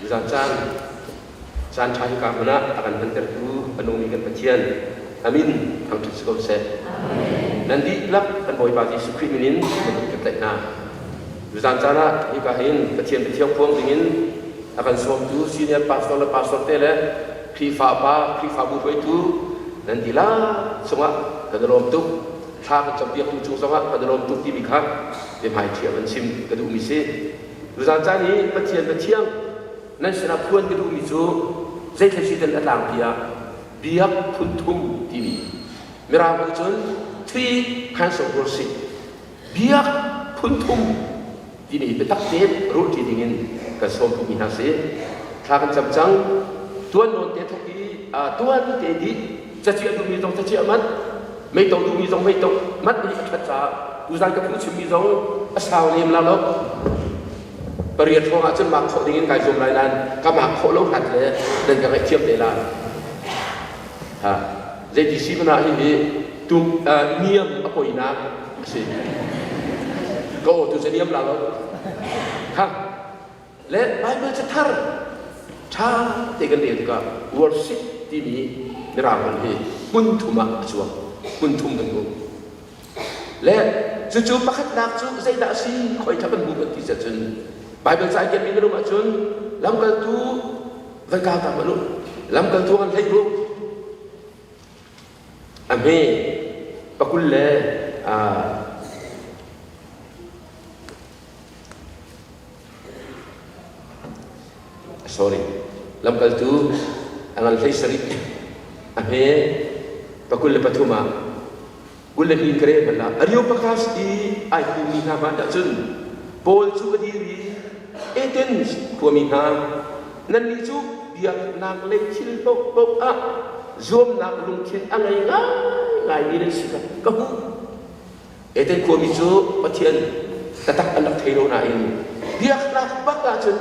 Tuzaan caan caan ṭha hika hmun ah a kan hmantertu a nungmi kan Pathian a min thangṭhat si ko seh. Nan dihlak kan Bawipa Jesuh Khrih min in nan kut kan tlaih hna. Tuzaan caan ah hika hin Pathian biathiang phuang dingin a kan sawmtu senior pastor le pastor te le Khrihfa pa, Khrihfabu hruaitu nan dihlak cungah kan i lawm tuk. Thla kan campiaktu cung zongah kan i lawm tuk timi kha biahmai ṭhi ah van chim ka duhmi si. Tuzaan caan i Pathian biathiang nan sinah phuan ka duhmi cu zeithil si ten a tlangpi ah biak phun thum timi Mirang nih cun three kinds of worship biak phun thum timi biatak tein ruahṭi dingin kan sawm duhmi hna si. Thla kan cam cang. Tuan nawn te thok i tuan te dih caciah duhmi zong caciah manh meito duhmi zong meito manh nih a ṭhat caah tuzan ka phungchimmi zong a sau lem la lo. Pariat hrawng ah cun mak khawh dingin kai zuam lai nain ka mak khawh lo hrat le nan ka ngaihthiam te lai. Ha zeiti si hmanh ah hihi tum niam a poinak a si. Ka aw tu cu niam la lo. Ha le Bible cathar ṭha te kan rel tikah worship timi mirang holh hi hmun thum ah a cuang. Hmun thum kan hmuh. Le cucu pakhatnak cu zeidah a si khoi ṭha kan hmu kan ti cun Bible ca i kenmi na rum ahcun lamkaltu van kau ta hmanh u lamkaltu an hlei ruk a hme pakul le sorry lamkaltu a ngan hlei sarih a hme pakul le pathum ah 22 ka rel hmanh ah Areopagas i ai pummi hna hmanh ahcun Paul cu a dir i Athens khuami hna nannih cu biaknak lei thil paohpaoh ah zuamnak lungthin a ngei ngaingaimi nan si kha ka hmuh. Athens khuami cu Pathian taktak an rak thei lo nain biaknak bak ahcun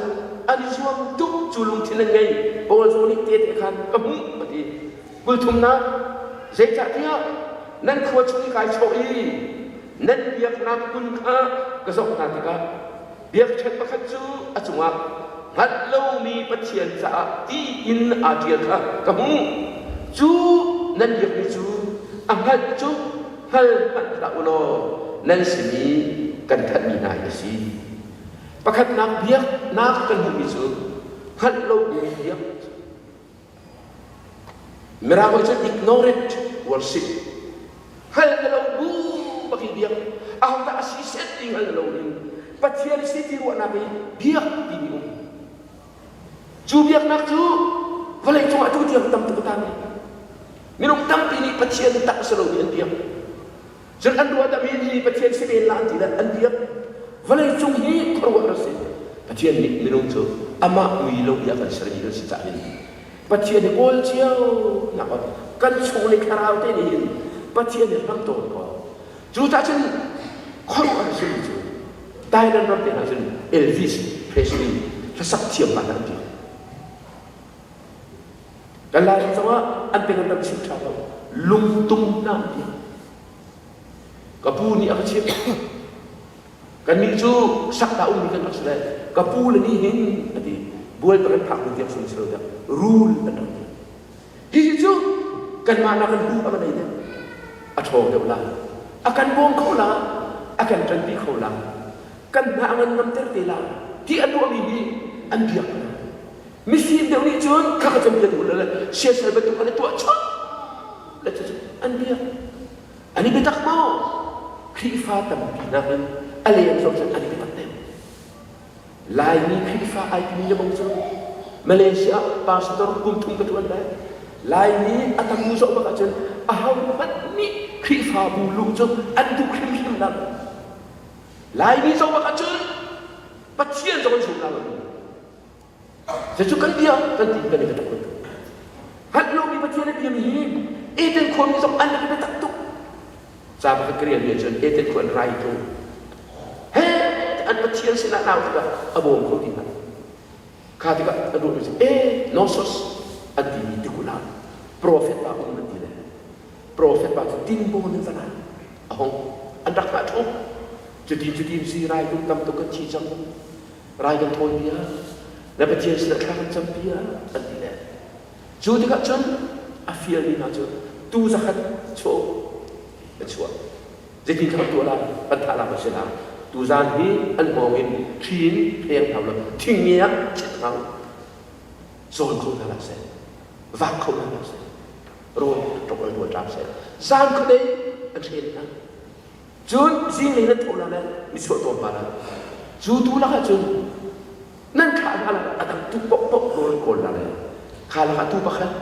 an i zuam tuk cu lungthin an ngei. Paul zong nih tehte khan ka hmuh a ti. Kulthumnak, zeicahtiah nan khua chung i kai chawh i nan biaknak hmun kha ka zoh hna tikah biakṭheng pakhat cu a cungah hngalh lomi Pathian caah tiin aa ṭial kha ka hmuh. Cu nan biakmi cu a hngalh cu hngal hmanh hlah u law nan sin i kan thanhmi hna hi a si. Pakhatnak biaknak kan hmuhmi cu hngalh lomi biak Mirang nih cun ignorant worship. Hngal na lo bu bak i biak. Ahodah a si set ti hngal na lo in Pathian si ti ruahnak i biak timi um. Cu biaknak cu vawlei cungah tu tiang tam tuk a tang. Minung tampi nih Pathian tak si lo mi an biak. Cun an ruah dami hi Pathian si men la an ti le an biak. Vawlei cung hi khuaruahhar a si. Pathian nih minung cu amah mui lo i a kan sermi kan si caah hin Pathian hi kawl cio nak ah kan chung le thlarau te nih hin Pathian hi hram tawn ko. Cu cah cun khuaruahhar a simi cu Thailand ram te hna cun Elvis Presley hlasak thiam pa hna an ti. Kan Lairam zongah an peng an rak chim ṭha lo. Lungtum hna an ti. Ka pu nih a ka chimh. Kannih cu sakta ummi kan rak si le ka pu le nih hin a ti. Bual kan phak hnu tiang sung si lo tiang rul an rak ti. Hihi cu kanmah nak in hu a va nei deuh. A ṭhawng deuh la. A kan bawm kho la. A kan ṭanpi kho la. Kan hna a ngan ngamter te la. Ti an ruahmi hi an biak hna. Mifim deuh nih cun kha ka campian hmu le siasal bantuk an i tuah chom le cucu an biak. An i biatak maw? Khrihfa tampi nakin a leng zong cun an i biatak deuh. Laimi Khrihfa ai timi le bang cu Malaysia ah pastor kum thum ka ṭuan le Laimi a tam zoh bak ahcun ahohmanh nih Khrihfabu luh cu an duh hrimhrim lo. Laimi zoh bak ahcun Pathian zong an zum lo. Cucu kan bia kan ti kan i biatak bantuk. Hngalh lomi Pathian a biami hi Eden khuami zong an i biatak tuk. Ca pakhat ka relmi ahcun Eden khua an rai tlung. He an Pathian sinah nau tikah a bawm kho ti hna. Kha tikah an ruahmi cu e Nosos an timi tikulh ah profet pa um an ti le profet pa cu tinbawn in va a hong an rak hngah ṭhum. Cutin cutin si rai tum tam tuk kan thi cang. Rai kan thawi bia. Na Pathian sinah thla kan campi ah an ti le. Cu tikah cun a fialmi hna cu tuu zakhat chuah u a chuah. Zeitin kan tuah lai? Kan thah lai maw si lai? Tuzaan hi an hngawng in thli in pheng hna law thing nge ah chit hna u. Zawn kho hna hlah seh. Vak kho hna hlah seh. Rawl ṭok rawl ṭam seh. Zan khuadei an hren hna. Cun zinglei nan thawh la le misuah tawn pa la. Cu tu lakah cun nan thlah hna la a dang tu paohpaoh rawl kawl la le kha lakah tu pakhat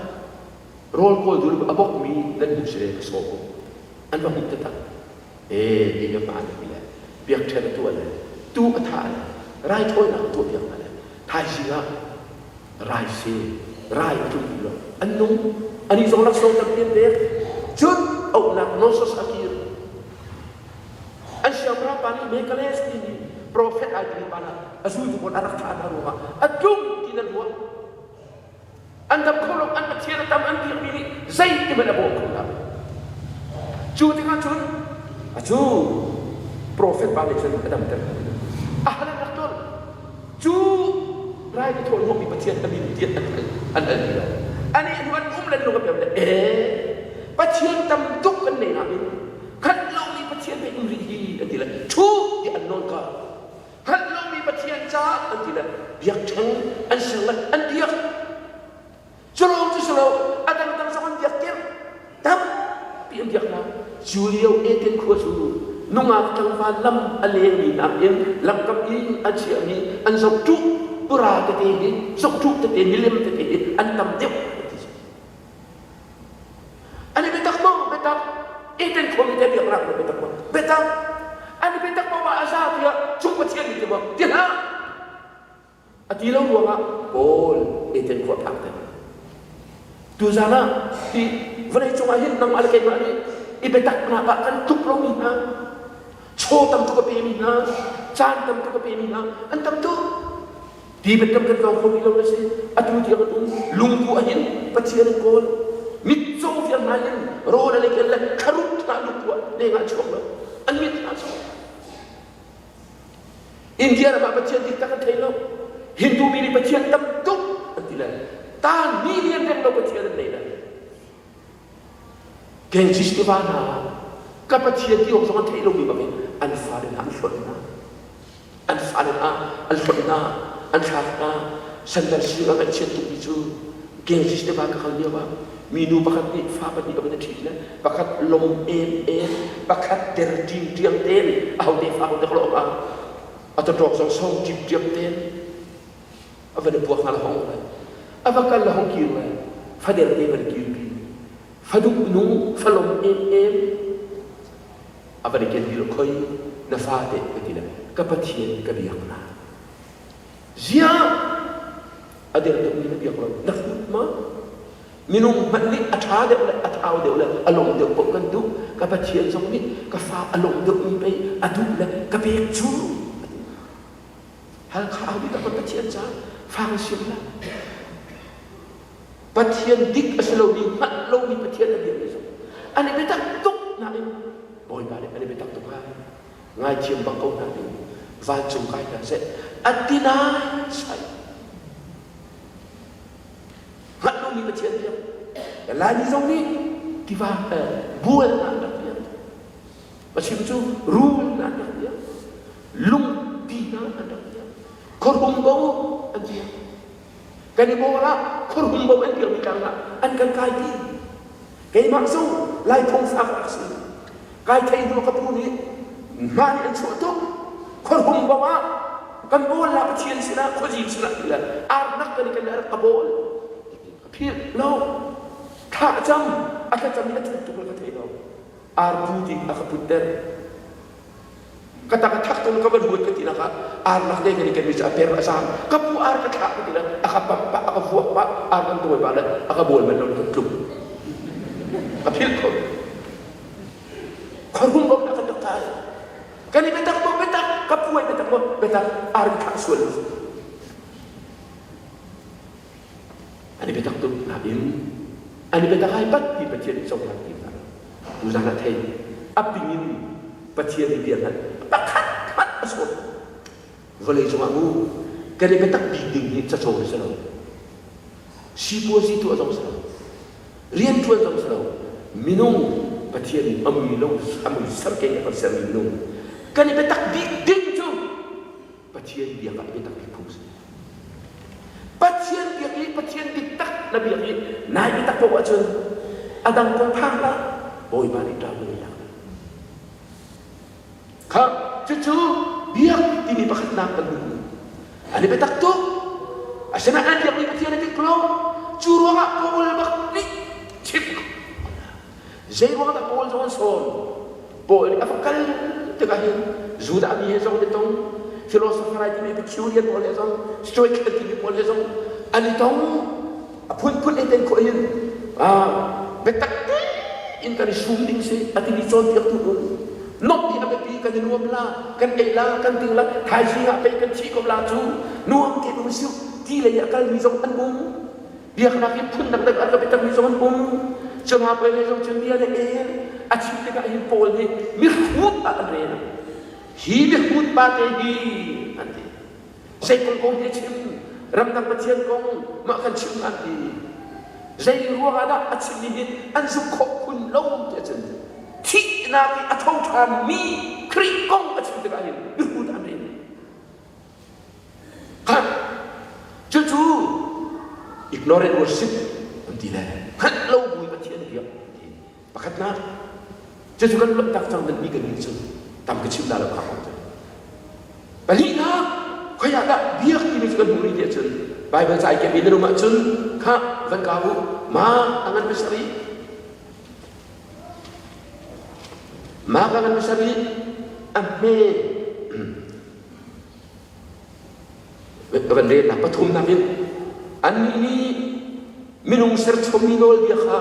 rawl kawl dul a bokmi nan hmuh si le ka sawm u. An va hmuh taktak. Ee ti ka hmaan ti le biakṭhen a tuah le tu a thah le raithawinak a tuah piak hna le thaizing ah rai si rai a tlung ti lo an nung ani zong laksawng tampi an pek cun auhnak Moses a kir an siangpahrang pa nih Mekales timi prophet ai timi pa a zultu pawl a rak thah hna ruangah a tlung ti nan ruah an dam kho lo an pathian a tam an biakmi nih zeiti hmanh a bawm kho hna cu tikah cun acu prophet pa nih cun a damter a hal an rak tlol Cu rai ka thawl hnawhmi Pathian a min tiah an hal an hal ti lo. Anih hnu an um le lung a pem le ee Pathian tam tuk kan nei nain hngalh lomi Pathian pei um rih hi an ti le thu tiah an nawl ka. Hngalh lomi Pathian caah an ti le biakṭheng an ser le an biak. Cu lawng cu si lo, a dangdang zong an biak tirh. Tampi an biak hna. Cu lio Eden khua cu nungak tlangval lam a lengmi nakin lamkam i an chiahmi an zohṭuh pura tete hi zohṭuh tete milem tete hi an tam deuh an ti. An i biatak maw? Biatak. Eden khua mi te biaknak maw biatak maw? Biatak. An i biatak maw mah a za tiah cung Pathian nih ti maw? Ti hlah. A ti lo ruangah Paul Eden khua phak ter. Tuzaan ah hi vawlei cungah hin nangmah le keimah nih i biataknak ah kan tluk lomi hna, chaw tam tuk a pemi hna, caan tam tuk a pemi hna an tam tuk. Ti biatam kan kong kho rih lo na si. Atu tiang an um. Lungku ahin Pathian an kawl. Mitcaw vial hna in rawl an i ken le thlaruk hna lungku ah lengah chuak lo. An mit hna chuak. India ram ah Pathian dik tak an thei lo. Hindu mi nih Pathian tam tuk an ti le tan million reng lo Pathian an nei le. Ganges tiva hna ka Pathian ti awk zong an theih lomi bangin an fale hna an hlonh hna. An fale hna an hlonh hna, an thlak hna. Sandar sir a ngaihchiat tukmi cu Ganges tiva ka kal lio ah minu pakhat nih fa pahnih a vun a ṭhit le pakhat lom em em pakhat der ṭingṭiang ten ahote fa ko tek lo ah a tawṭawk zong song ṭipṭiam ten a van i puak hna le hong le a va kal le hong kir le fader te van kirpi faduh nung falom em em a van i ken dil khoi na fate ka ti le ka pathian ka biak na Ziah a der deuhmi na biak lo? Na hrut ma? Minung hmanh nih a ṭha deuh le a thau deuh le a lawm deuh paoh kan duh. Ka Pathian zong nih ka fa a lawm deuhmi pei a duh le ka pek cu. Halkha au bik ah Pathian caah fa kan siam la. Pathian dik a si lomi hngalh lomi Pathian a biakmi zong an i biatak tuk nain Bawipa nih an i biatak tuk ai. Ngaithiam bak ko hna ning vancung kai hna seh a ti nai sai hngalh lomi Pathian biak Laimi zong nih tiva bual hna an rak biak a chim cu rul hna an rak biak lungpi hna an rak biak khuahrum bo an biak kan i bawl ah khuahrum bo an biakmi tlang ah an kan kaipi keimah zong lai phung fak rak si Kai thei hnu ka pu nih hna nih an chuah tuk. Khuahrum bo ah kan bawl la Pathian sinah khuazing sinah ti le arnak kan i kan le ka bawl. Ka philh lo. Thla a cam. A thlacam i a thut tuk le ka thei lo. Arpu ti a ka putter. Ka tak a thak tung ka van huat ka ti nak ah arnak te kan i ken mi cu a per a zam. Ka pu ar ka thlah ka ti le a ka pam pah a ka vuak pah ar kan dawi pah le a ka bawl man lo ka tlung. Ka philh kho. Khuarum bawm kan rak kai. Kan i biatak maw biatak, ka puai biatak maw biatak, ar thah sual. An i biatak tuk nain an i biatak ai pat ti Pathian nih cohlan ti hna. Tuzan ah thei a ping in Pathian i bia hmanh pakhat hmanh a sawt. Vawlei cungah mu. Kan i biatak bik ding hi cacawn a si lo. Sipuazi tuah zong si lo. Rianṭuan zong si lo. Minung Pathian nih a mui lo a mui serkeng a kan sermi minung kan i biatak bik ding cu Pathian biak ah biatak bik phung si. Pathian biak i Pathian dik tak na biak i nai biatak paoh ahcun a dang kong phang hlah Bawipa nih ṭau na lak. Kha cucu biak timi pakhatnak kan hmuh. An i biatak tuk. Asinain an biakmi Pathian a dik lo. Cu ruangah Paul bak nih chim Zei ruangah dah Paul zong an sawm? Paul nih a va kal tikah hin Judah mi he zong an i tong, philosopher ai timi Epicurean pawl he zong, Stoic an timi pawl he zong an i tong. A phunphun ei ten khawh hin biatak tein kan i sum ding si a timi cawnpiaktu um. Nomh hi a biapi kan i nuam la, kan ei la, kan ding la, thaizing ah pei kan thi ko la cu nuam tein um siu ti lei a kalmi zong an um. Biaknak hi phun dangdang a ka biatakmi zong an um. Cu hna puai lei zong cun bia le el a chim tikah hin Paul nih mihrut ah an rel. Hi mihrut pa te hi an ti. Zei kong kong hi a chim? Ramdang Pathian kong mah kan chim an ti. Zei ruangah dah a chimmi hi an zumh khawh khun lo ti ahcun thihnak i a tho ṭhanmi Khrih kong a chim tikah hin mihrut an rel. Kha cucu ignorant worship an ti le hngalh lo bu in Pathian biak an ti. Pakhatnak cucu kan luatnak cang nan mi kan nih cu tam ka chim la lo kha kong cu. Pahnihnak khoi ah dah biak timi cu kan hmuh rih ti ahcun Bible ca i kemmi na rum ahcun kha van ka u ma a ngan pasarih ma ka ngan pasarih a hme Van relnak pathumnak in annih nih minung serchommi nawlbia kha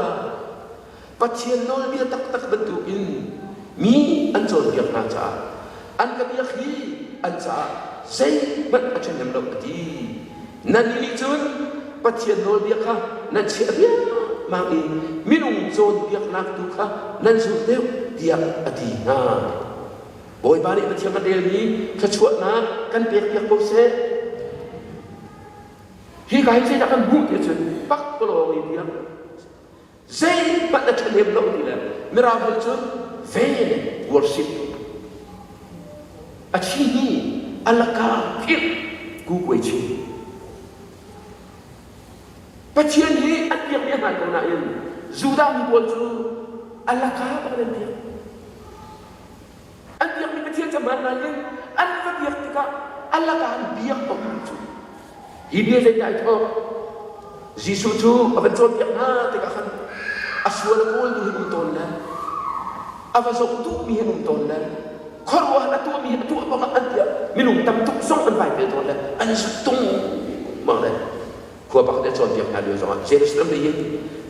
Pathian nawlbia taktak bantukin mi an cawnpiak hna caah an ka biak hi an caah zeihmanh a ṭhahnem lo a ti. Nannih nih cun Pathian nawlbia kha nan chiah riangmang i minung cawnpiaknak tu kha nan zulh deuh tiah a ti hna. Bawipa nih Pathian kan relmi thluachuahnak kan pekpiak ko seh. Hi ka hi zeidah kan hmuh ti cun pakpalawng i biak zeihmanh a ṭhahnem lo ti le mirang holh cun vain worship a thi hi alaka philh ku kuai chin Pathian hi an biakmi a hmaan ko nain Judah mi pawl cu alaka bak an biak An biakmi Pathian cu hmaan nain an va biak tikah a lakah an biak ko cu. Hi bia zeidah ai thawk? Jesuh cu a van cawnpiak hna tikah khan a sual a kawl duh hin um tawn le a va zoh duhmi hin um tawn le khuaruahhar a tuahmi hi a tuah bang an tiah minung tam tuk zong an vai pel tawn le an tung mang le khua pakhat a cawnpiak hna lio zongah Jerusalem lei in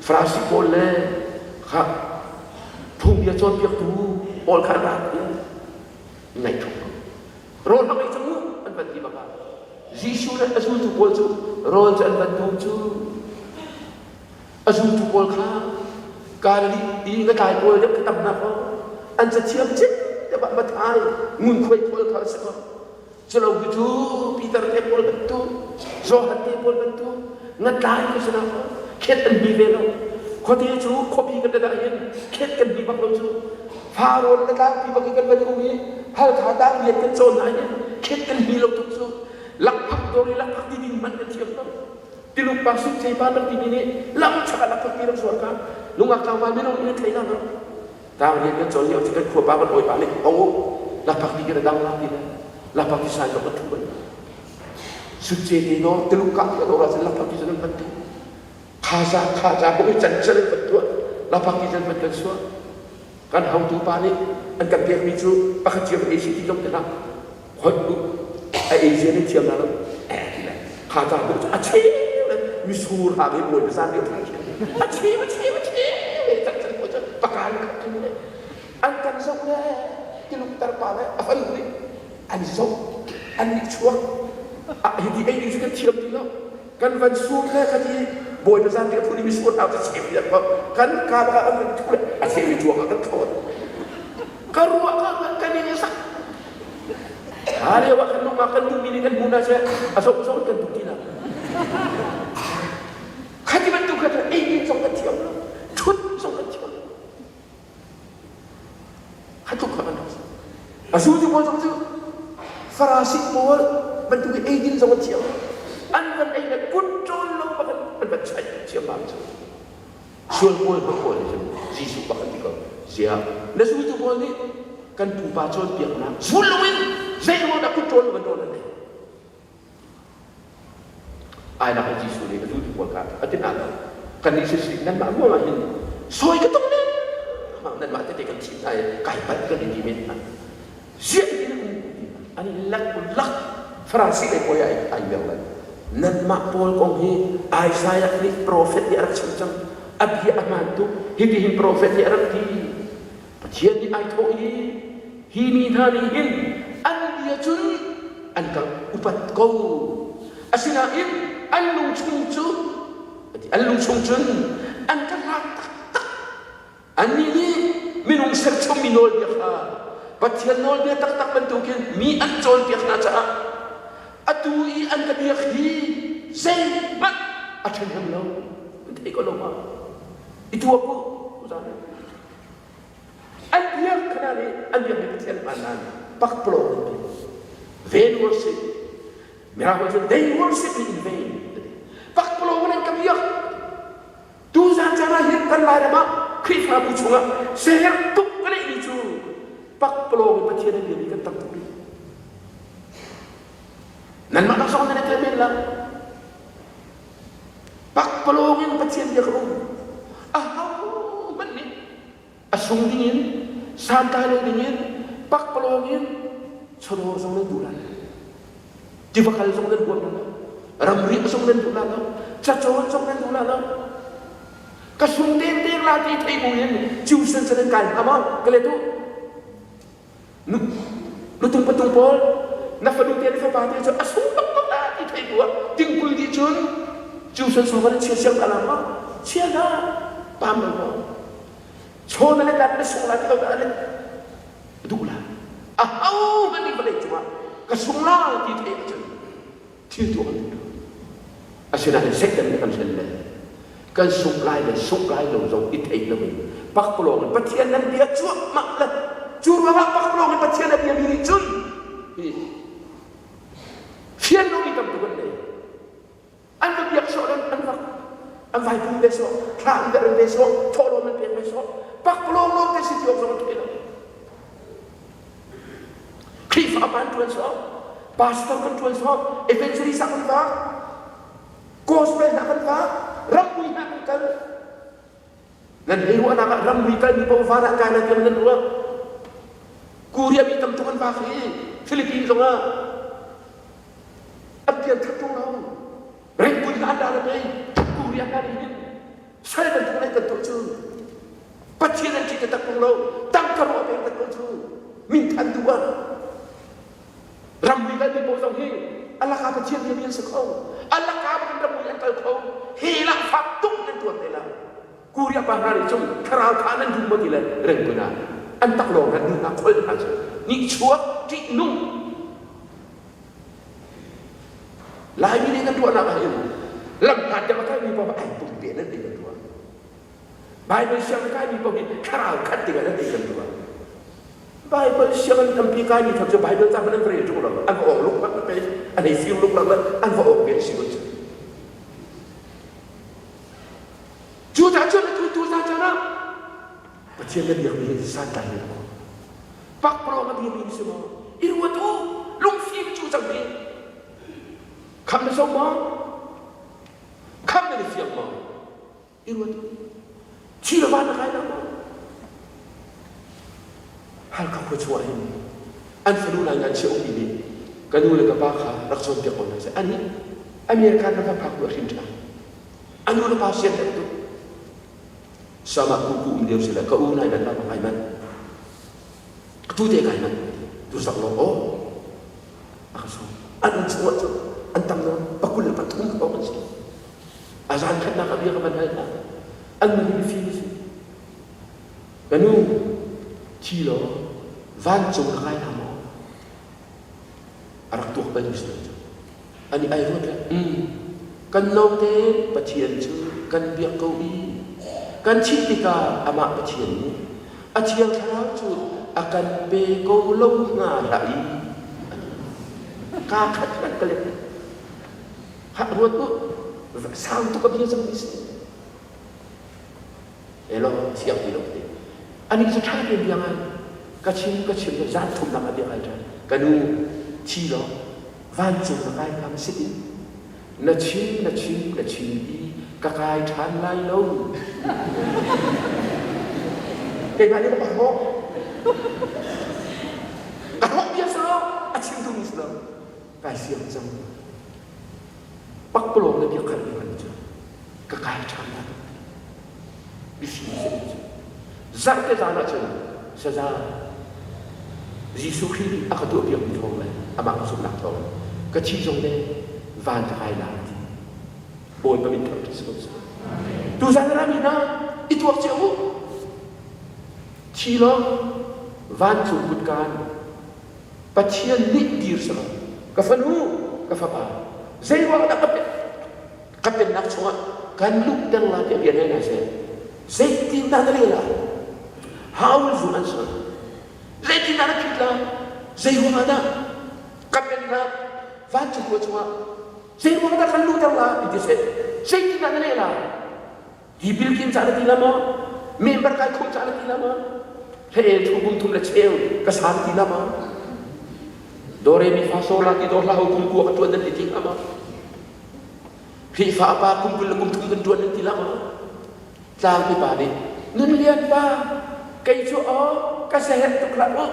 Farasi pawl le kha phungbia cawnpiaktu pawl kha an ra i ngaihṭhuk rawl hang ei cang u an van ti bak ah Jesuh le a zultu pawl cu rawl cu an van dum cu a zultu pawl kha Galilee i ngatlai pawl deuh kha tam hna kaw an cathiam cit deuh ah Mathai ngunkhuai pawl kha a si ko Culo hi cu Peter te pawl bantuk, Johan te pawl bantuk, ngatlai ka si lo. Khet an bi ve lo. Khuate cu khuapi kan dah hin khet kan bi bak lo cu. Farawn le tlangpi bak i kan van um i Halkha tang rian kan cawn na hin khet kan hi lo tuk cu. Lakphak dawr i lakphak ti ding hmanh kan thiam lo. Tiluk pa suk cei pa rak timi nih lam chak ah lakphak ti rak zuar ka. Nungak tlangval mino nih thei na lo. Tang rian kan cawn lio cu kan khuapa kan hawipa nih ong u lapak ti kan dang la ti le lapak ti sai kan thu ban sutce te no teluk ka ti adora cun lapak ti cun an van tu khaza khaza ko i can cel van tuah lapak ti cun van kan suah kan hotu pa nih an kan pekmi cu pakhat cio ei si ti zong ti hlah hoi u a ei zia nih thiam na lo eh ti le khaza ko cu a cheu le misur ha ke bawi bazar lio thai khin a cheu a cheu a cheu can can ko cu pakan khat tu le an kan zoh le tiluk tarpa le a fanu nih an zoh an nih chuak hi ti ei ding cu kan thiam ti lo kan van sur le kha ti bawi bazar lio phun i misur hau cu cheu diak ko kan ka baka an van thu le a cheu i tuak ah kan thawt ka ruah ka kan in sak. Kha lio ah khan nungak kan duhmi nih kan hmu hna seh, a sok sok kan duh ti lo. Khati bantuk kha cu ei zong kan thiam lo, ṭhut zong kan thiam lo. Kha tluk kha kan rak si. A zultu pawl zong cu Farasi pawl bantuk i eidin zong an thiam. An van ei le kut ṭawl lo bak an van chaih thiam bang cu. Sual pawl hmang pawl nih cun Jesuh bak an ti ko. Ziah na zultu pawl nih kan pupa cawnpiaknak zul loin zeimaw dah kut ṭawl lo an ṭawl an ei. Ai lak i Jesuh nih a zultu pawl kha a ti hna lo. Kannih sisih nanmah ruangah hin sawi ka tong lengmang nanmah tete kan thim hna i kai palh kan i ti men hna. Ziah ti na um ti hna. An i lak lak Farasi lei pawl ai ai mer lai. Nanmah pawl kong hi Isaiah nih profet nih a rak chim cang. A bia a hmaan tuk. Hitihin profet nih a rak ti. Pathian nih ai thawh i hi mi hna nih hin an bia cun an ka upat ko. Asinain an lungchung cu an lungchung cun an ka lak taktak. Annih nih minung serchommi nawlbia kha Pathian nawlbia taktak bantukin mi an cawnpiak hna caah atu i an ka biak hi zeihmanh a ṭhahnem lo. An thei ko lo ma? I tuak u. An biak khana nih an biakmi Pathian hmaan nain pakpalawng an biak. Vain worship. Mirang holh cun they worship me in vain. Pakpalawng in an ka biak. Tuzan caan ah hin kan Lairam ah Khrihfabu chungah seher tuk ka neihmi cu pakpalawng in Pathian a biami kan tam tuk rih. Nanmah nak zong nan i tel men la. Pakpalawng in Pathian bia ka um. Ahohmanh nih a sung dingin, santlai lo dingin, pakpalawng in chawdawr zong nan duh lai lo. Tiva kal zong nan huam lai lo. Ramriah zong nan duh lai lo. Cacawn zong nan duh lai lo. Ka sung dengdeng la ti thei bu in tuition cu nan kai hnga maw? Ka let u. Nutung patung pawl na fanu te na fapa te cu a sung bakbak la ti thei bu ah tingkul dih cun tuition sung kan chia siang ta la ma chia hlah pam lo maw chaw na le dat na sung la ti ko ta le duh la a ho hmanh nih vawlei cungah ka sung la ti thei ahcun thil tuah an duh lo. Asinain Satan nih kan hlen le kan sungh lai le sungh lai lo zong i thei loin pakpalawng in Pathian nan bia cuahmah le cu ruangah pakpalawng in Pathian a biami nih cun hi fian lomi tam tuk an nei. An va biak sawh an an rak an vai pum ve sawh thla an verh ve sawh thawhlawm an pek ve sawh pakpalawng lawng te si ti awk zong an thei lo. Khrihfa upa an ṭuan sawh, pastor kan ṭuan sawh, evangelist ah kan vak, gospel hna kan vak, ramui hna kan kal. Nan hei ruahnak ah ramui kalmi paoh van ah kai lai tiang nan ruah. Korea mi tam tuk an vak hi Philippines zongah an pian that ṭung lo. Ringkun hna an ra le pei Korea hna nih hin sal bantuk an kan tuah cu Pathian an ṭih taktak ṭung lo tangka ruah peng tak ko cu minthan duh ah ramri kalmi pawl zong hi alaka Pathian biami an si kho alaka bak ramri an kal kho hi lah fak tuk nan tuar te la Korea pa hna nih cun thlarau tha nan duh maw ti le rengkun ah an taklawng han nu hna khol hna cu nihchuak ṭihnung Laimi nih kan ruahnak ah hin lamhlat deuh a kalmi paoh ai pumpe nan ti kan ruah. Baibal siang a kaimi paoh hi thlarau khat ding ah nan ti kan ruah. Baibal sianginn tampi kaimi thak cu Baibal ca hmanh an va rel ṭung lo. An va awng lukmak na pe, an hei fir lukmak le an va awng ve si ko cu. Cucaah cun atu tu za caan ah Pathian na biakmi hi santlai lo. Pakpalawng a biami si maw? I ruat u, lungfim cu cang hi. Kham na zo maw? Kham na fiang maw? I ruat u. Thi le van na kai lo maw? Halkha khua chungah hin an fanu nai ngan chia ummi nih ka nu le ka pa kha rak cawnpiak ko hna seh. Anih American ram va phak tu a hrin ṭhan. A nu le pa sian deuh tuk. Sama kuku um lio si le ka u nai nan ma kai man. Tu te kai man. Tu sak lo o. A ka so. An chung cu an tam nawn pakul le pathum ko an si. A zan khatnak a bia ka van hal hna. An nu hi mifim si. Ka nu thi law vancung ka kai hna maw? A rak tuak balmi si lo cu. Ani ai ruat le kan note Pathian cu kan biak ko i kan chimh tikah amah Pathian nih a Thiang Thlarau cu a kan pe ko lo hnga hlah i kaa khat hmanh ka let. Hah ruat u, sau tuk a bia cangmi si. Elo thiang ti lo ti. Ani cu ṭha tein bia ngai. Ka chim ka chim zan thumnak a bia ngai ṭhan. Ka nu thi law vancung na kai hnga ma si ti? Na chim na chim na chim i ka kai ṭhan lai lo. Keimah nih ka hrawk. Ka hrawk bia si lo, a chim duhmi si lo. Kai siang cang. Pakpalawng le biakhalh mi kan cu ka kai ṭhan lai. Mifim si cu. Zarhte zan ah cun saza Jesuh Khrih nih a ka tuahpiakmi thawng le amah ka zumhnak thawng ka thi zong le van ka kai lai ti. Bawipa min thangṭhat si ko seh. Tuzan rami hna i tuak cio u. Thi law vancung kutkaan Pathian nih dir selaw ka fanu ka fapa zeiruang dah ka ka pennak chungah kan luhter la tiah bia hna seh zeitin dah na leh la how will you answer zeitin dah na phit la zeiruang ah dah ka pennak vancung khua chungah zeiruang dah kan luhter la ti seh zeitin dah na leh la Tipil kin cah na ti la maw? Member kai khum cah na ti la maw? He thu kum thum le cheu ka san ti la maw? Do re mi fa so la ti do hla ho kum kua ka tuan nan ti ti ma? Khrihfa pa kum 20 le kum thum kan tuan nan ti la maw? Tlang pi pa nih nun lian pa kei cu aw ka sehet tuk hlah u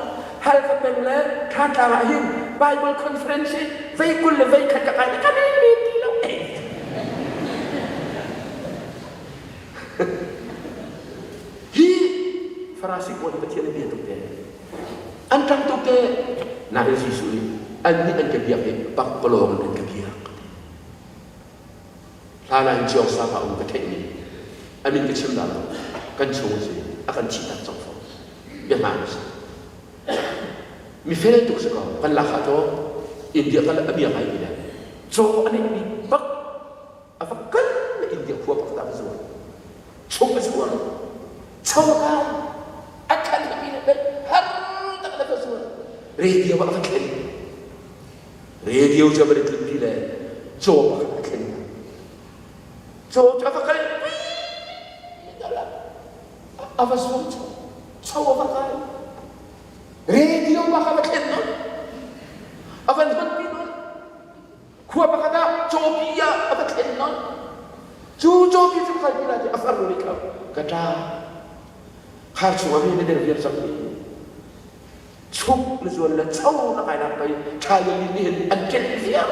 hal ka peng le thantlang ah hin Bible conference hi vei 20 le vei khat ka kai ka rel men ti lo Hi Farasi pawl hi Pathian an bia tuk te. An ṭang tuk te. Nain Jesuh nih annih an ka biak i pakpalawng in an ka biak. Hlan ah hin Chiong Sa um ka theihmi a min ka chim dah lo kan chung si a kan thihtak cang fawn. Bia hmaan a si. Mifel tuk si ko kan lak ah caw India kal a bia ngai mi le caw a neihmi bak a va kal na India khua pakhat ah va zuar chung a zuar cho ka a khan mi le har tak na va zuar radio ah va thlen radio cu va tlun pi le caw pakhat a thlen caw cu a va kal a va zuar cho a va kai radio ah a va thlen non a van hon pi non Khua pakhat ah cawpi ah a va thlen non. Cu cawpi cu kalpi lai ti a farnu nih khan ka ṭa khar chungah mi na der viar cang mi chuk na zuan le cho na kai nak pei ṭha le lin nih hin an ṭelh viar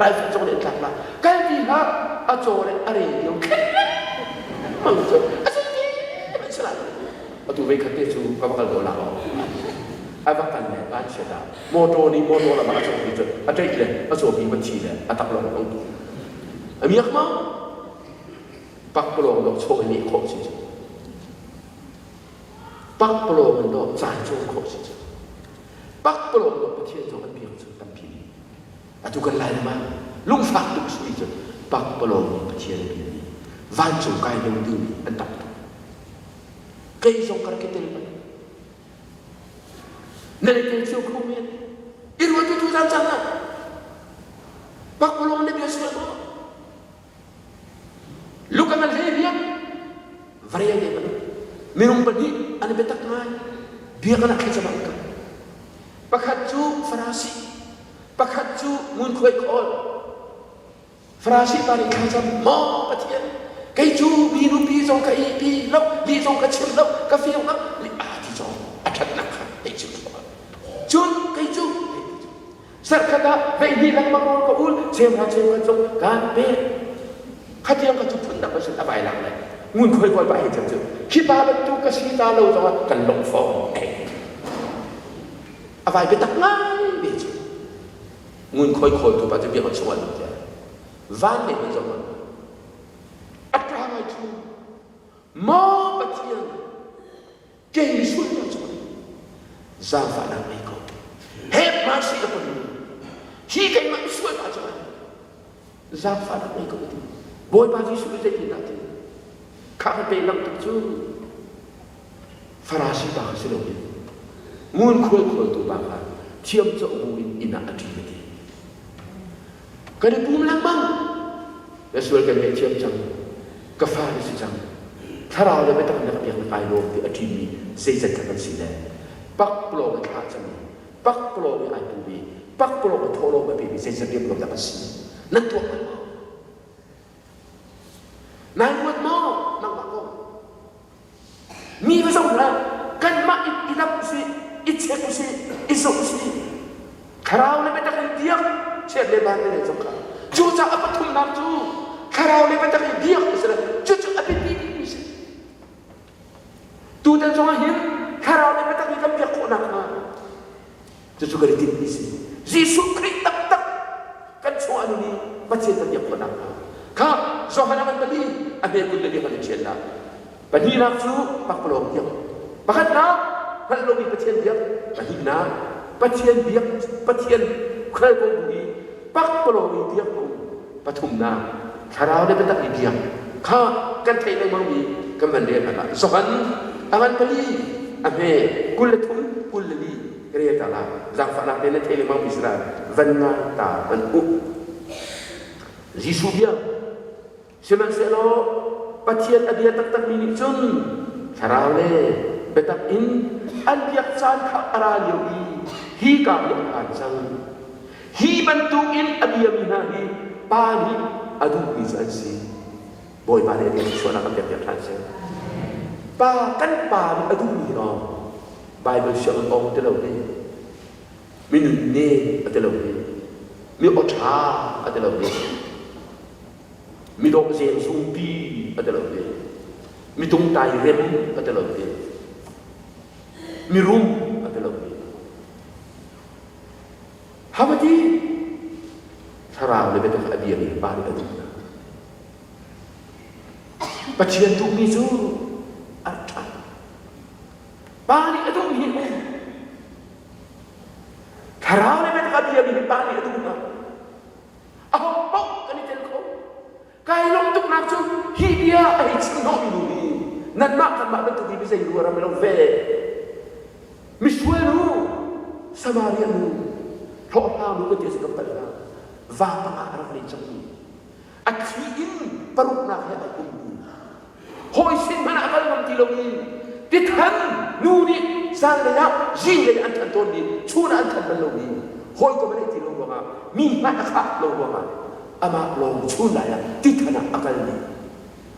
rifle cong nih an tlak la kalpi hlah a caw le a re lio khen mang cu a si ti man si lai atu vei khat te cu ka va kal ko la a va kal le van chiat ah motor nih motor lam ah a cawpi cu a ṭeih le a cawpi va thi le a tak lawng ong a miak ma pakpalawng dawh chaw in khawh si cu pakpalawng dawh caan cawn khawh si cu pakpalawng dawh Pathian zong an biak cu tampi atu kan lai lam ah lungfak tuk si cu pakpalawng nih Pathian a biami vancung kai lo dingmi an tam tuk kei zong ka rak i tel bal Nan i tel cio kho men. I ruat tu zan cang ah. Pakpalawng na bia sual maw? Luka ngan hle biak. Varia de man. Minung pahnih an i biatak ngai. Bia kan ah thlacam an kal. Pakhat cu Farasi, pakhat cu ngunkhuai khawl. Farasi pa nih thlacam, Maw Pathian, kei cu mi nupi zong ka ihpi lo, li zong ka chim lo, ka fir lo, li aa ti zong a ṭhatnak kha hei chim thluahmah. Cun kei cu zarhkhat ah veihnih lengmang rawl ka ul, cheuhra cheukhat zong kaan pek. Khatiang kha cu phundang ka sin a vai lang le ngunkhuai kawl pa hei cem cu hi pa bantuk ka si ta lo zongah kan lawmh fawn. A vai biatak ngai ve cu. Ngunkhuai khawltu pa cu biakinn chungah lut tiah van lei hmanh zoh hmanh a ṭa ngai ṭhu maw Pathian kei misual pa cung zaangfahnak ngei ko he mercy upon me. Hi keimah misual pa cungah zaangfahnak ngei ko ti. Bawipa Jesuh nih zeitindah ti? Kha kan pe lang tuk cu Farasi pa kha si loin ngunkhuai khawltu pa kha thiam cawh bu in inn ah a ṭi a ti. Kan i pum lengmang. Na sual kan ngaihthiam cang. Ka fa na si cang. Thlarau le biatak na ka pek na kai lawm ti a ṭimi zeizat kha kan si le pakpalawng i thlah cang i pakpalawng i ai pum i pakpalawng i thawhlawm a pemi zeizat riamruam dah kan si nan tuak bal maw? Nai ruat maw nangmah kong? Mi va zoh hlah, kanmah i i lamh usih, i chek usih, i zoh usih. Thlarau le biatak in biak chiat le van le zong kha. Cucaah a pathumnak cu thlarau le biatak in biak a si lo. Cucu a biapi bikmi si. Tutan zongah hin thlarau le biatak in kan biak khawh nakhnga cucu kan i tinhmi si. Jesuh Khrih taktak kan chungah nun i Pathian kan biak khawh nakhnga. Kha Johan a ngan pali a hme kut le biak an i ṭhial la. Pahnihnak cu pakpalawng biak. Pakhatnak hngalh lomi Pathian biak. Pahnihnak Pathian biak Pathian hngal ko bu i pakpalawng i biak ko. Pathumnak thlarau le biatak i biak. Kha kan theih lengmangmi kan van rel hna. Johan a ngan pali a hme 23 24 ka rel ta la. Zaangfahnak te na theih lengmangmi si la van ngai ta van uk. Jesuh bia Sihmanhsehlaw Pathian a bia taktakmi nih cun thlarau le biatak in an biak caan kha a ra lio i hi ka hi a phan cang. Hi bantukin a biami hna hi Pa nih a duhmi cu an si. Bawipa nih a bia thluachuahnak kan pekpiak ṭhan seh. Pa kan Pa nih a duhmi lawng Baibal sianginn ong ti lo hi minun ne a ti lo hi mi aw ṭha a ti lo hi Midawh zengzungpi a ti lo ve. Mitungtai rem a ti lo ve. Mirum a ti lo ve. Hamati thlarau le biatak a biami pa nih a duh hna. Pathian duhmi cu a ṭha. Pa nih a duhmi hi um. Thlarau le biatak a biami pa nih a duh hna. Aho paoh kan i tel kho. Kai lawm tuknak cu hi bia a hei chim hnawhmi nu hi nanmah kanmah bantuk hi zei ru a ram lo ve. Misual nu, Samaria nu, hlawhhlang nu kan ti a si kan palh hna. Va panga a rak nei cangmi. A thi in paruknak he ai ummi. Hawi sin hmanh ah a kal ngam ti lo i tithan nu nih zanlei ah zinglei an than tawnmi chun ah an than bal lomi hawikom an ei ti lo ruangah mi hmai a khah lo ruangah amah lawng chun lai ah tithan ah a kalmi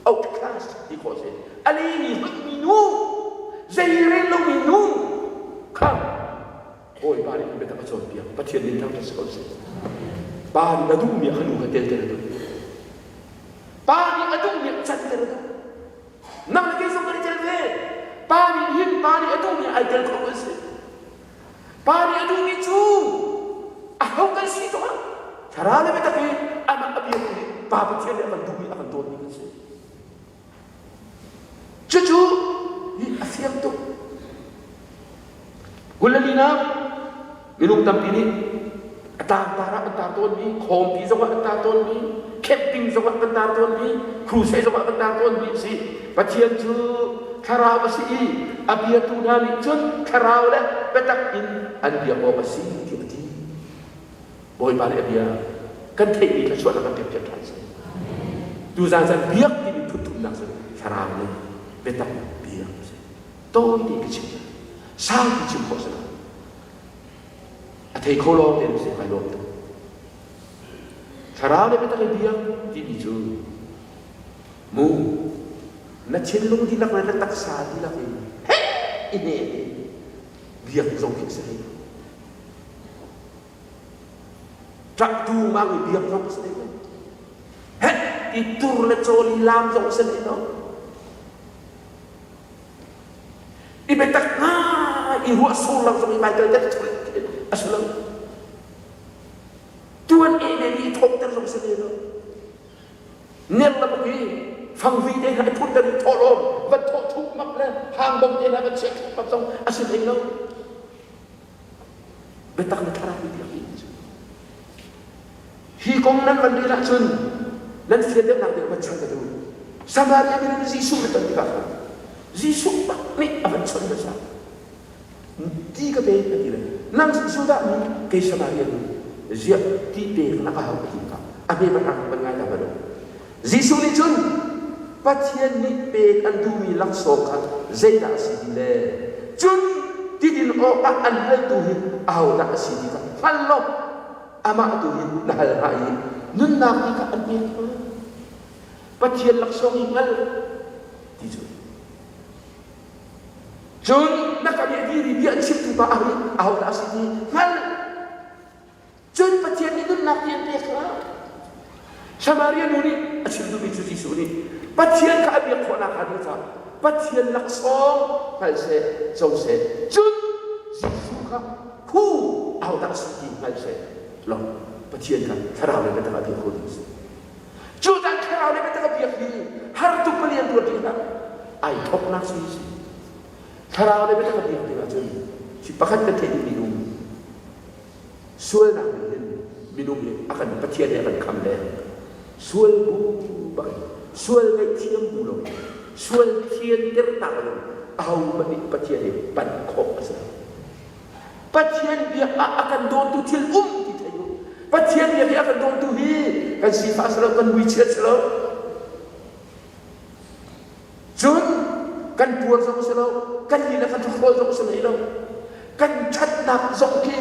outcast ti khawh si a lemi hmanh nu zei rel lomi nu kha Bawipa nih biatak a cawnpiak Pathian min thangṭhat si ko seh pa nih a duhmi ah kha nu kha telter a duh Pa nih a duhmi ah canter a duh. Nang le kei zong kan i tel ve. Pa nih hin pa nih a duhmi ai tel kho kan si. Pa nih a duhmi cu aho kan si zongah thlarau le biatak i amah a biatu nih Pa Pathian nih a kan duhmi a kan dawtmi kan si. Cucu hi a fiang tuk. Kulalinak minung tampi nih a tlangtar ah an tar tawnmi, khawmpi zongah an tar tawnmi, camping zongah kan tar tawnmi, crusade zongah kan tar tawnmi a si. Pathian cu thlarau a si i a biatu hna nih cun thlarau le biatak in an biak awk a si tiah a ti. Bawipa nih a bia kan theihmi thluachuahnak kan pekpiak ṭhan seh. Tuzaan caan biak timi phunthumnak cu thlarau le biatak biak a si. Tawi tein ka chim saupi chim khawh si lo. A thei kho lawng tein si kai lawm tuk. Thlarau le biatak i biak timi cu mu na thinlung dihlak le na taksa dihlak in heh i hne biak zong khi a si hlei lo. Ṭahtu mang i biak zong a si hlei lo. Heh ti tur le cawl i laam zong a si hlei lo. I biatak ngai i ruah sur lo zong i vai tel a si lo. Tuan e ne i thawkter zong si hlei lo. Ner le bak i fangvui te hna i phunter i thawhlawm van thawh thuk mak le hangbom te hna van chiah thuk mak zong a si hlei lo. Biatak le thlarau i biak cu. kong nan van rel ahcun nan fian deuhnak ding van chang ka duh. Samaria minung Jesuh na ton tikah khan Jesuh bak nih a van chawnh hmasa. Ti ka pe a ti le nang Judah mi kei Samaria mi ziah ti pek na ka hau ka ti tikah a hme van van ngai ta lo. Jesuh nih cun Pathian nih pek an duhmi laksawng kha zeidah a si ti le cun tidin awkah an haltu hi ahodah a si ti kha hngal law amah tu hi na hal hnga i nunnak ti kha an pek hnga. Pathian laksawng hi hngal ti cu. Cun na kam i a diri bia an chimtu pa ahodah a si ti hngal. Cun Pathian nih nunnak ti an pek kha. Samaria nu nih a chim duhmi cu Jesuh nih Pathian kha a biak khawhnak hnga ding caah Pathian laksawng hngal seh, co seh. Cun Jesuh kha hu ahodah a si ti hngal seh law Pathian kha thlarau le biatak ah biak kho ding a si. Cu caan thlarau le biatak a biak hi har tuk pali an ruat rih hlah. Ai thoknak si si. Thlarau le biatak a biak tikah cun hi pakhat kan theih duhmi um. Sualnak nih hin minung hi a kan Pathian he a kan kham le sual bu bak sual ngaihthiam bu lo sual thianter tak lo ahohmanh nih Pathian he panh khawh a si lo. Pathian biak ah a kan dawntu thil um ti thei u. Pathian biak i a kan dawntu hi kan sifah si lo, kan muichiat si lo. Cun kan puar zong si lo, kan li le kan ṭhawl zong si hlei lo. Kan ṭhatnak zong khi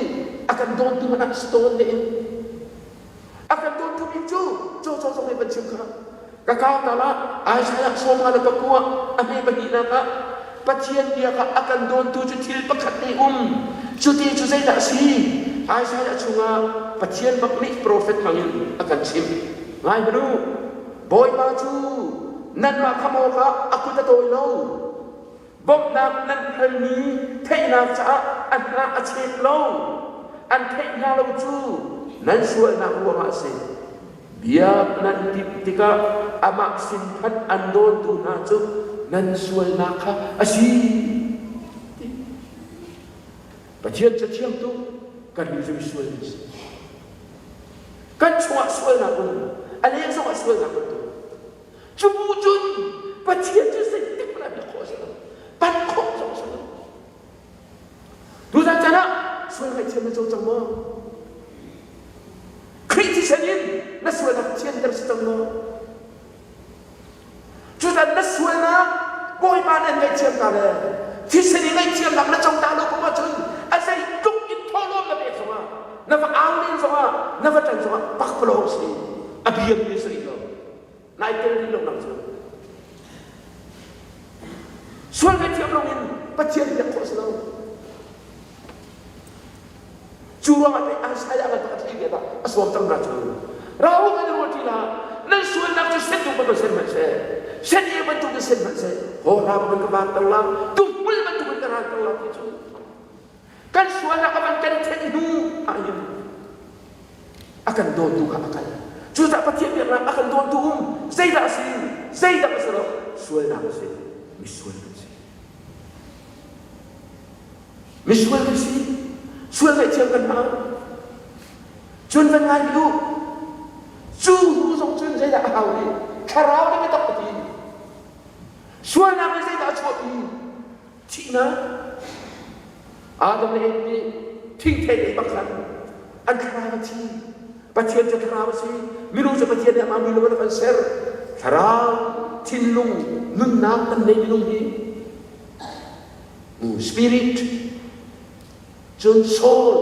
a kan dawntu hmanh ah si tawn ne in. A kan dawntu bik cu caw zong nih van chim kha. Ka kau ta la Isaiah sawma le pakua a hme pahnihnak ah Pathian bia kha a kan dawntu cu thil pakhat nih um. Cuti cu zeidah a si? Isaiah chungah Pathian bak nih profet hmangin a kan chimh. Ngai hmanh u, Bawipa cu nanmah khamh awkah a kut a tawi lo. Bawmhnak nan halmi theihnak caah a hna a chet lo. An theih hna lo cu nan sualnak ruangah a si. Biak nan timh tikah amah sin phanh an dawntu hna cu nan sualnak kha a si. Pathian Cathiang tu kan nih cu misual kan si. Kan chungah sualnak um, a leng zongah sualnak um tu. Cu bu cun Pathian cu zeitik hmanh ah biak khawh a si lo. Panh khawh zong a si lo. Tuzan caan ah sual ngaihthiam na co cang maw? Khrih thisen in na sualnak thianter si cang maw? Cutan na sualnak Bawipa nih an ngaihthiam ta le thisen i ngaihthiamnak na co ta lo ko ahcun a zeitluk in thawhlawm na pek zongah na va au len zongah na va ṭan zongah pakpalawng si a biami si rih lo nai tel rih lo nak cu sual ngaihthiam lo in Pathian biak khawh si lo Cu ruangah pei Isaiah kan pakhat hlei ah a sawm cang hna cu. Ra u kan i ruah ṭi la, nan sualnak cu sen tuk bantuk sen hmanh seh, sen e bantuk in sen hmanh seh, hawhra bangin ka vanter la, tuhmul bantuk in ka ranter la ti cu. Kan sualnak a van kan thenh hnu ahhin a kan dawtu kha a kal. Cucaah Pathian biaknak a kan dawntu um zeidah a si? Zeidah a si lo? Sualnak a si. Misual kan si. Misual kan si. Sual ngaihthiam kan hau. Cun van ngai u. Cu hnu zong cun zeidah a hau rih? Thlarau le biatak a ti. Sualnak nih zeidah a chuahpi? Thihnak. Adam le Eve nih thingthei ei bak khan an thlarau a thi. Pathian cu thlarau a si. Minung cu Pathian nih amah mui lo in a kan ser. Thlarau, thinlung, nunnak kan nei minung hi. Spirit, cun soul,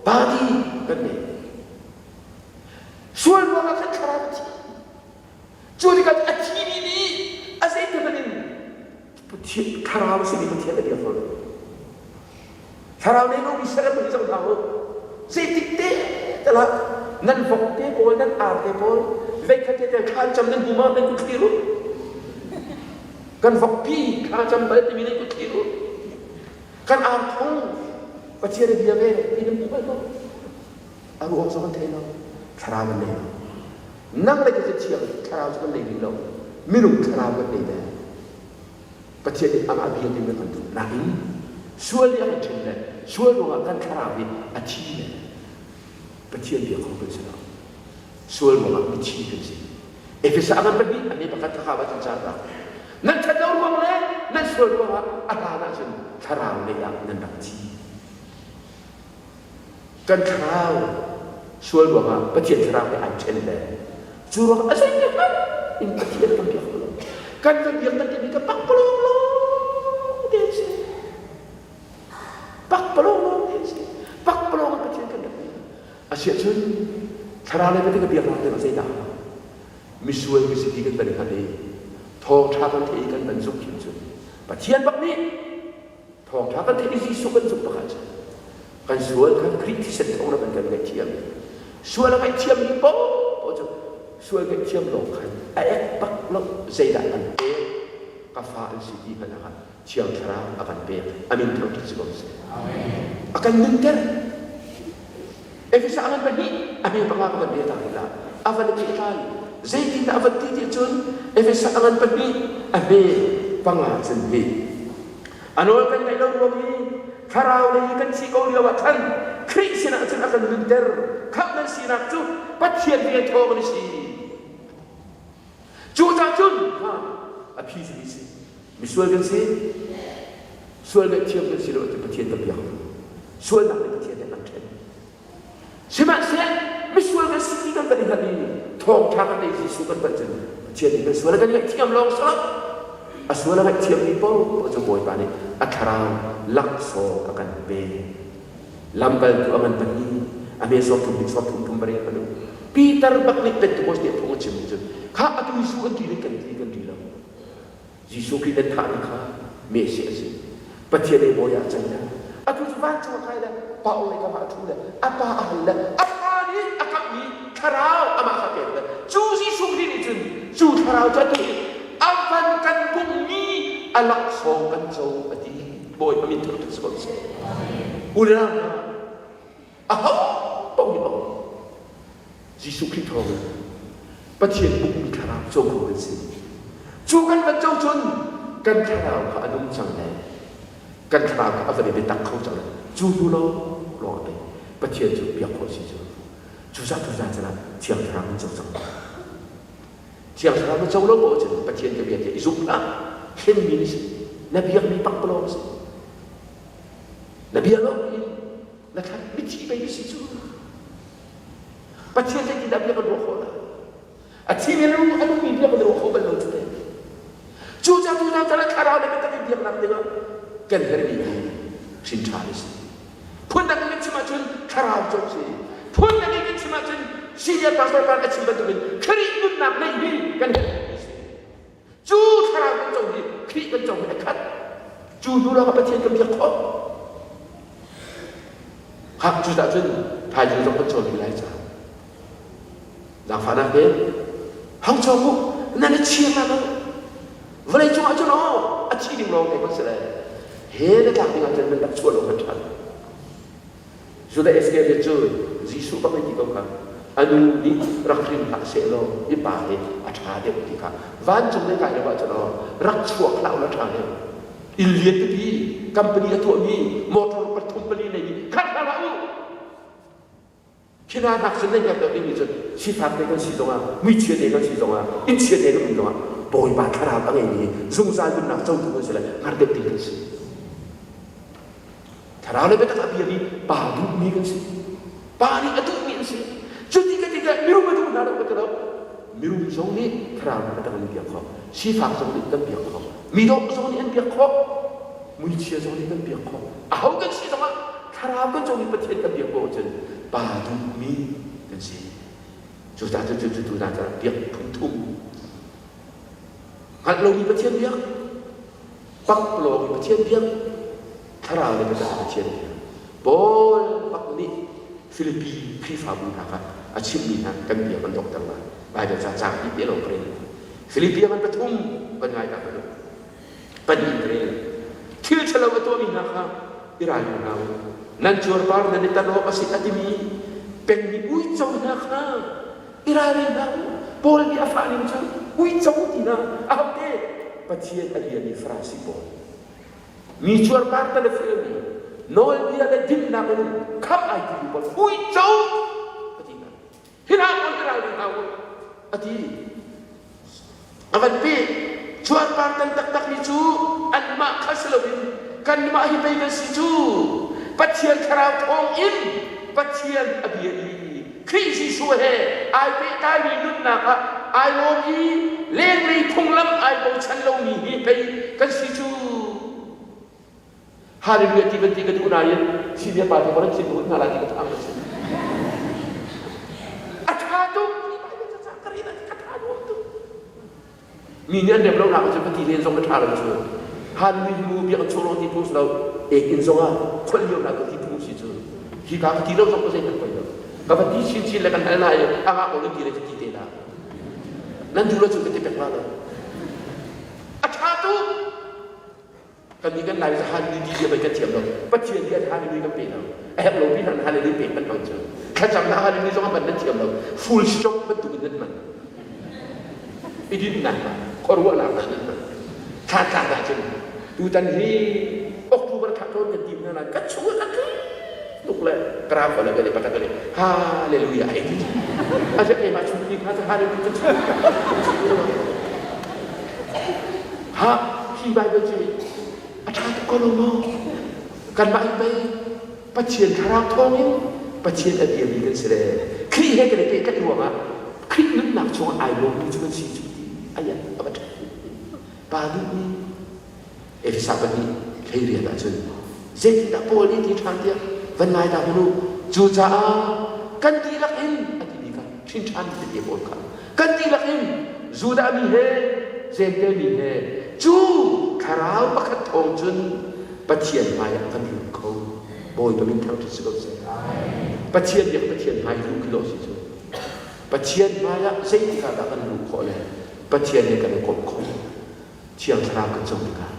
body kan nei. Sual ruangah khan thlarau a thi. Cu tikah a thimi nih a zeitik hmanh in Pathian thlarau a simi Pathian a biak lo. Thlarau nei lomi saram hi zoh hna u. Zeitik te talah nan vok te pawl, nan ar te pawl, veikhat te te thla cam nan hmu ma nan kut thlir u. Kan vokpi thla cam bal timi nan kut thlir u. Kan ar thong Pathian a bia ve ti nan hmu bal maw? A ruang zong an thei lo. Thlarau an nei lo. Nang le kei cu thiang thlarau cu kan nei rih lo. Minung thlarau kan nei ve. Pathian nih amah bia ding kan duh. Nain sual nih a kan ṭhen le sual ruangah kan thlarau hi a thi le Pathian bia kho kan si lo. Sual ruangah mithi kan si. Efesa a ngan pahnih a mi pakhat kha va cun ca ta. Nan ṭhat lo ruang le nan sual ruangah a hlan ahcun thlarau lei ah nan rak thi. Kan thlarau sual ruangah Pathian thlarau he ai ṭhen le cu ruangah a zeihmanh in Pathian kan biak lo. Kan kan biak kan timi ka pakpalawng lawng te si. Pakpalawng lawng te si. Pakpalawng in Pathian kan rak biak. Asiahcun thlarau lei Pathian ka biaknak ding ah zeidah misual ka si ti kan van i hngalh i thawngṭha kan theih i kan van zumh khin cun Pathian bak nih thawngṭha kan theih i Jesuh kan zumh bak ahcun kan sual kha Khrih thisen thawng in kan ngaihthiam i sual a ngaihthiammi paoh cu sual ngaihthiam lawng khan a ek bak lo zeidah kan pek ka fa an si ti hmanh ah Thiang Thlarau a kan pek. A min thangṭhat si ko seh. A kan nunter. Efesa ngan pahnih a hme panga ka van rel ta rih la. A van i pehtlai. Zeitindah a van ti ti cun Efesa ngan pahnih a hme panga cun hi. A nawl kan ngaih lo ruang i thlarau lei i kan thi ko lio ah khan Khrih sinah cun a kan nunter. Khamh nan sinak cu Pathian vel thawng an si. Cucaah cun a phi cu si. Misual kan si. Sual ngaihthiam kan si lo ti Pathian kan biak. Sualnak nih Pathian he kan ṭhen. Sihmanhsehlawh misual kan si ti kan van i hngalh i thawngṭha kan ei Jesuh kan hngalh cun Pathian nih kan sual a kan ngaihthiam lawng si lo. A sual a ngaihthiammi paoh cu Bawipa nih a thlarau laksawng a kan pek. Lamkaltu a ngan pahnih, a hme sawm thum ding sawm thum thum pariat panu. Peter bak nih Pentecost nih phung a chim cun kha atu Jesuh kan ṭih kan ti kan ṭih lo. Jesuh Khrih nan thahmi kha Messiah a si. Pathian ei bawi ah a can le atu cu vancung a kai le pa le kam ah a ṭhu le a pa a hal le a pa nih a kamhmi thlarau amah kha pek le cu Jesuh Khrih nih cun cu thlarau cu atu i a van kan bungmi a laksawng kan co a ti. Bawipa min thangṭhat si ko seh. U le nau hna, aho paoh nih paoh Jesuh Khrih thawngin Pathian bukmi thlarau co kho kan si. Cu kan van co cun kan thlarau kha a nung cang le kan thlarau kha a van i biatak kho cang le cu hnu lawng lawng a pei Pathian cu biak khawh si cu. Cucaah tuzaan caan ah Thiang Thlarau kan co cang. Thiang Thlarau na co lo poah cun Pathian ka bia tiah i zumh hlah. Hlenmi na si. Na biakmi pakpalawng a si. Na bia lo in na thlan mithi pei na si cu. Pathian zeitindah bia kan ruah khawh lai? A thimi a nungmi bia kan ruah kho bal lo cu te. Cucaah tuzaan caan ah thlarau le biatak in biaknak dingah kan herhmi hi hrin ṭha a si. Phundang in kan chim ahcun thlarau cu a si. Phundang in kan chim ahcun senior pastor pa a chim bantukin Khrih nunnak neih hi kan herhmi a si. Cu thlarau kan co hi Khrih kan co hi a khat. Cu hnu lawngah Pathian kan biak khawh. Hak cu dah cun thaizing zong kan cawn rih lai ca. Zaangfahnak te hang cawk u nan i chir hna lo. Vawlei cungah cun aw a thi ding lawng te kan si lai. He na tlak ding ah cun nan rak chuah lo kan ṭha. Judah Iskariot cu Jesuh bak ti ko kha a nu nih rak hrin hlah sehlaw i pa hi a ṭha deuh ti kha vancung le kai lo ahcun aw rak chuak hlah ulaw ṭha deuh. Inn lian pipi company a tuahmi motor pathum pali neimi khat hlah hlah u. Khi hna hnak cun nan hngalh deuh dingmi cu sifak te kan si zongah muichia te kan si zongah innchia te kan um zongah Bawipa thlarau a ngeimi zungzal nunnak cotu kan si le hngar deuh ding kan si. Thlarau le biatak a biami pa duhmi kan si. Pa nih a duhmi an si. Cuti ka tikah mirum a duh hna lo ka ti lo. Mirum zong nih thlarau le biatak an biak khawh. Sifak zong nih kan biak khawh. Midawh zong nih an biak khawh. Muichia zong nih kan biak khawh. Aho kan si zongah thlarau kan cawmi Pathian kan biak ko ahcun pa duhmi kan si. Cucaah cu cu cu hna cu biak phun thum. Hngalh lomi Pathian biak, pakpalawng i Pathian biak, thlarau le biatak Pathian biak. Paul bak nih Filipi Khrihfabu hna kha a chimhmi hna kan bia kan dokter lai. Baibal ca caang hnih te lawng ka rel. Filipi ngan pathum kan ngai ta hmanh u. Pahnih ka rel. Thil ṭhalo a tuahmi hna kha i ralring hna u. Nan cuarpar nan i tan awk a si a timi pengmi uico hna kha i ralring hna u. Paul nih a fah ning cu uico ti hna ahote Pathian a biami Farasi pawl. Mi cuarpar tan a felmi nawlbia le dinnak in khamh ai timi pawl uico a ti hna. Hi hna pawl hi ralring hna u, a ti. A van peh. Cuarpar tan taktakmi cu anmah kha si loin kanmah hi pei kan si cu. Pathian Thlarau thawng in Pathian a bia i Khrih Jesuh he ai pehtlaimi nunnak ah ai lawm i lenglei phunglam ai bochan lomi hi pei kan si cu. Hallelujah ti van ti ka duh nain senior pa te nan thin ka hun hna lai ti ka phang si. A ṭha tuk ka rin ka ṭha nuam tuk. Mi nih an rem lo nak cu ka ti len zong ka ṭha lo cu. Hallelujah mu biak chung ti phung si lo. Ek in zong ah kholh lio na ka ti phung si cu. Hi ka ka ti lo zong ka zei kan poi lo. Ka va ti chin chin le kan hal na i a ngah ko nan ti le ti te la. Nan duh lo cu ka ti pek la lo. A ṭha tuk. Kannih kan Lai hallelujah ti bia kan thiam lo. Pathian bia hallelujah kan pe lo. A herh lo pi hmanh hallelujah pek kan hmang cu. Thlacamnak hallelujah zong a hman nan thiam lo. Full stop bantuk in nan hman. I dinnak ah khuaruahnak ah nan hman. Thla tlak ahcun tutan hi October thla tawn kan tim hna lai. Kan chung ah kan tuk le kram ko le ka le patak le hallelujah ai ti. A je keimah chung ti kha hallelujah ka chung. Ha hi Bible cu a ṭha tuk ko lo maw? Kanmah hi pei Pathian thlarau thawngin Pathian a biami kan si le Khrih he kan i pehtlaih ruangah Khrih nunnak chungah ai lawmmi cu kan si cu ti ai a va ṭha. Pa duhmi Efesa pahnih 18 ahcun zeitindah Paul nih ti ṭhan tiah van ngai ta hmanh u. Cucaah kan dihlak in a timi kha hrin ṭhan tete pawl kha kan dihlak in Judah mi he Jentail mi he cu thlarau pakhat thawng cun Pathian hmaiah kan lut kho. Bawipa min thangṭhat si ko seh. Pathian biak Pathian hmai luh khi dawh si cu. Pathian hmaiah zeitik ah dah kan luh khawh le Pathian he kan i komh khawh? Thiang Thlarau kan co tikah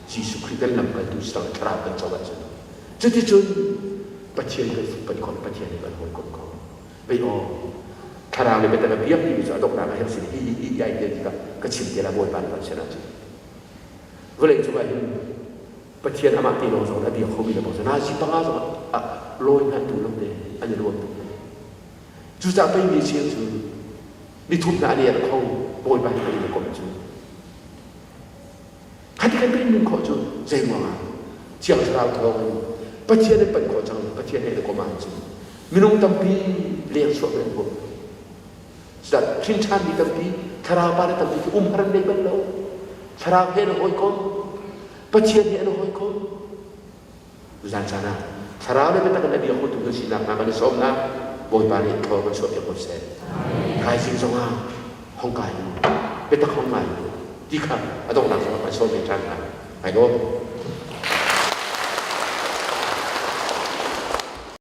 Jesuh Khrih kan lamkaltu si Thlarau kan co ahcun cuticun Pathian kan fukpanh khawh Pathian he kan hawikom kho. Pei aw Thlarau le biatak a biak timi cu a donghnak ah herh sin hi hi hi ai tel tikah ka chim te la Bawipa nih kan sin ahcun vawlei cungah hin Pathian amah te lawng zong a bia khomi le bang nazi panga zong ah lawi hna tu lo te an i ruam tuk. Cucaah pei mi cheu cu nithum hna an i erh kho Bawipa he kan i komh cu. Khati kan pei nun khawh cu zei ruangah Thiang Thlarau thawng in Pathian in panh khawh cang Pathian he i komh ahcun minung tampi leng chuah kan huam. Cudah hrin ṭhanmi tampi thlarau pa le tampi khi umhar an nei bal lo. Thlarau he an hawikom Pathian he an hawikom. Zan caan ah thlarau le biatak in a bia khotu kan sinak hnga kan i sawmnak Bawipa nih thaw kan chuahpiak ko seh. Thaizing zongah hong kai u, biatak hong ngai u ti kha a donghnak zongah kan sawm ve ṭhan hna. Ai lawm.